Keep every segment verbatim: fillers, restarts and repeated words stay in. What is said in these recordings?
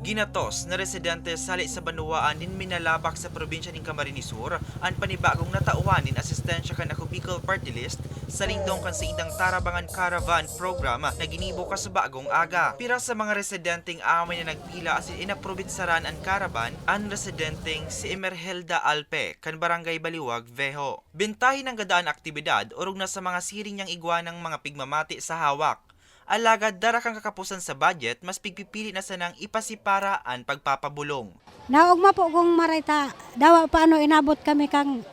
Ginatos na residente sali sa banwaan nin Minalabac sa probinsya nin Camarines Sur an panibagong natawan nin asistensya kan Ako Bicol Party List sa lindong kan saindang Tarabangan Caravan Program na ginibo kasubagong aga. Pira sa mga residenteng amay na nagpila asin inaprobinsaran an caravan, an residenteng si Emerhelda Alpe kan Barangay Baliwag, Veho. Bentahe nanggada an aktibidad orog na sa mga siring niyang igwa nang mga pigmamati sa hawak. Alagad dara kan kakapusan sa budget, mas pigpipili na sanang ipasipara an pagpapabolong. Naogma po kung marita, dawa pa ano inabot kami kang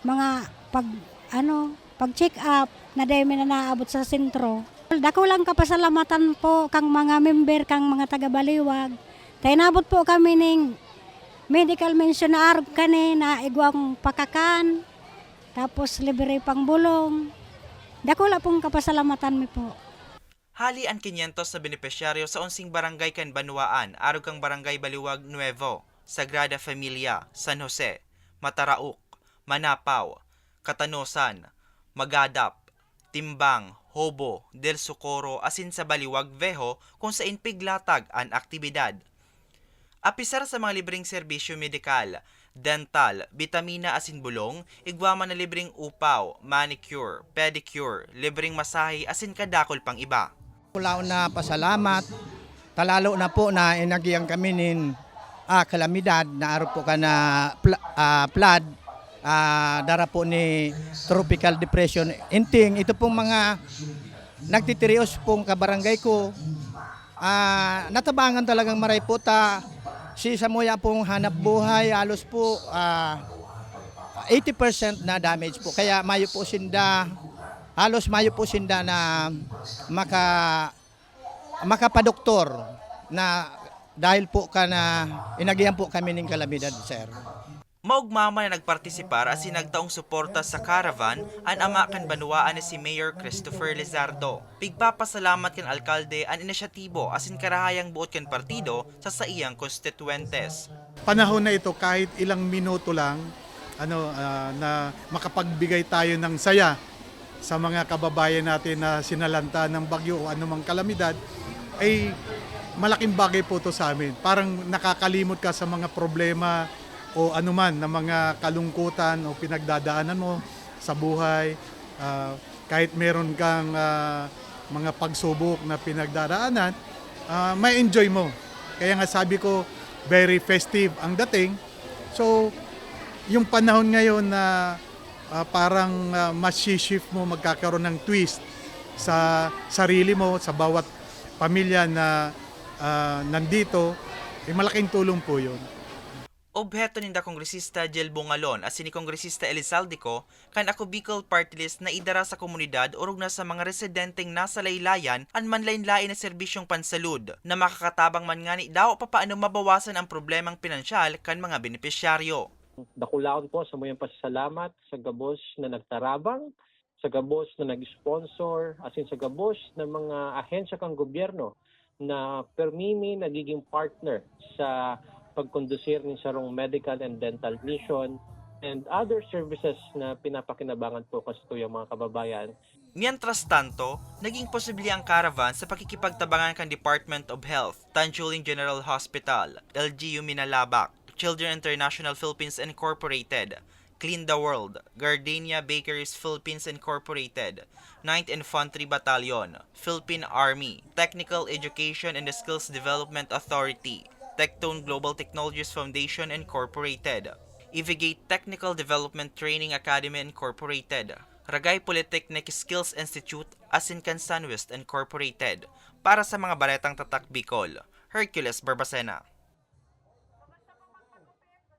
mga pag ano, pag check up na dai mi na naabot sa sentro. Dakulang kapasalamatan po kang mga member kang mga taga Baliwag. Ta inabot po kami ning medical mention na arog kani na igwang pakakan, tapos libre pang bulong. Dakula pong kapasalamatan mi po. Hali an kinyentos na benepisyaryo sa onsing barangay kan banwaan, arog kan Barangay Baliwag Nuevo, Sagrada Familia, San Jose, Mataraok, Manapaw, Katanosan, Magadap, Timbang, Hobo, Del Socorro, asin sa Baliwag Veho, kung sain piglatag an aktibidad. Apisar sa mga libreng serbisyo medikal, dental, bitamina asin bulong, igwa man na libreng upaw, manicure, pedicure, libreng masahe asin kadakul pang iba. Kulaon na pasalamat, talalo na po na inagihan kami nin, ah, kalamidad na arog po ka na pla- ah, flood, ah, dara po ni tropical depression. Inting, ito pong mga nagtitirios pong kabarangay ko, ah, natabangan talagang maray po ta si samuya pong hanap buhay, halos po, ah, eighty percent na damage po. Kaya mayo po sinda, halos mayo po sinda na maka, makapadoktor na dahil po ka na inagihan po kami ning kalamidad, sir. Maogma man na nagpartisipar asin nagtaong suporta sa caravan an ama kan banwaan na si Mayor Christopher Lizardo. Pigpapasalamat kan alkalde an inisyatibo asin karahayang boot kan partido sa saiyang konstituyentes. Panahon na ito, kahit ilang minuto lang, ano, ah, na makapagbigay tayo ng saya sa mga kababayan natin na sinalanta ng bagyo o anumang kalamidad, ay malaking bagay po ito sa amin. Parang nakakalimot ka sa mga problema o anuman na mga kalungkutan o pinagdadaanan mo sa buhay. Ah, kahit meron kang, ah, mga pagsubok na pinagdaraanan, ah, may enjoy mo. Kaya nga sabi ko, very festive ang dating. So, yung panahon ngayon na, ah, parang, ah, mas shift mo, magkakaroon ng twist sa sarili mo, sa bawat pamilya na, ah, nandito, eh, malaking tulong po yun. Obheto ninda Kongresista Jel Bungalon asin ni Kongresista Elizalde Co kan Ako Bicol Party List na idara sa komunidad orog na sa mga residenteng nasa laylayan an manlaen-laen na serbisyong pansalud na makakatabang man ngani dawa papaano mabawasan ang problemang pinansyal kan mga benepisyaryo. Dakulaon po sa muyang pasasalamat sa gabos na nagtarabang, sa gabos na nag-sponsor, asin sa gabos na mga ahensya kan gobyerno na permi mi nagiging partner sa pagkondusir nin sarong medical and dental mission and other services na pinapakinabangan po kan satuyang mga kababayan. Mientras tanto, naging posible ang caravan sa pakikipagtabangan kan Department of Health, Tanjuling General Hospital, L G U Minalabac, Children International Philippines Incorporated, Clean the World, Gardenia Bakeries Philippines Incorporated, Ninth Infantry Battalion, Philippine Army, Technical Education and Skills Development Authority, Tectone Global Technologies Foundation Incorporated, Ivigate Technical Development Training Academy Incorporated, Ragay Polytechnic Skills Institute, asin kan Sunwest Incorporated. Para sa mga baretang tatak Bicol, Hercules Barbacena.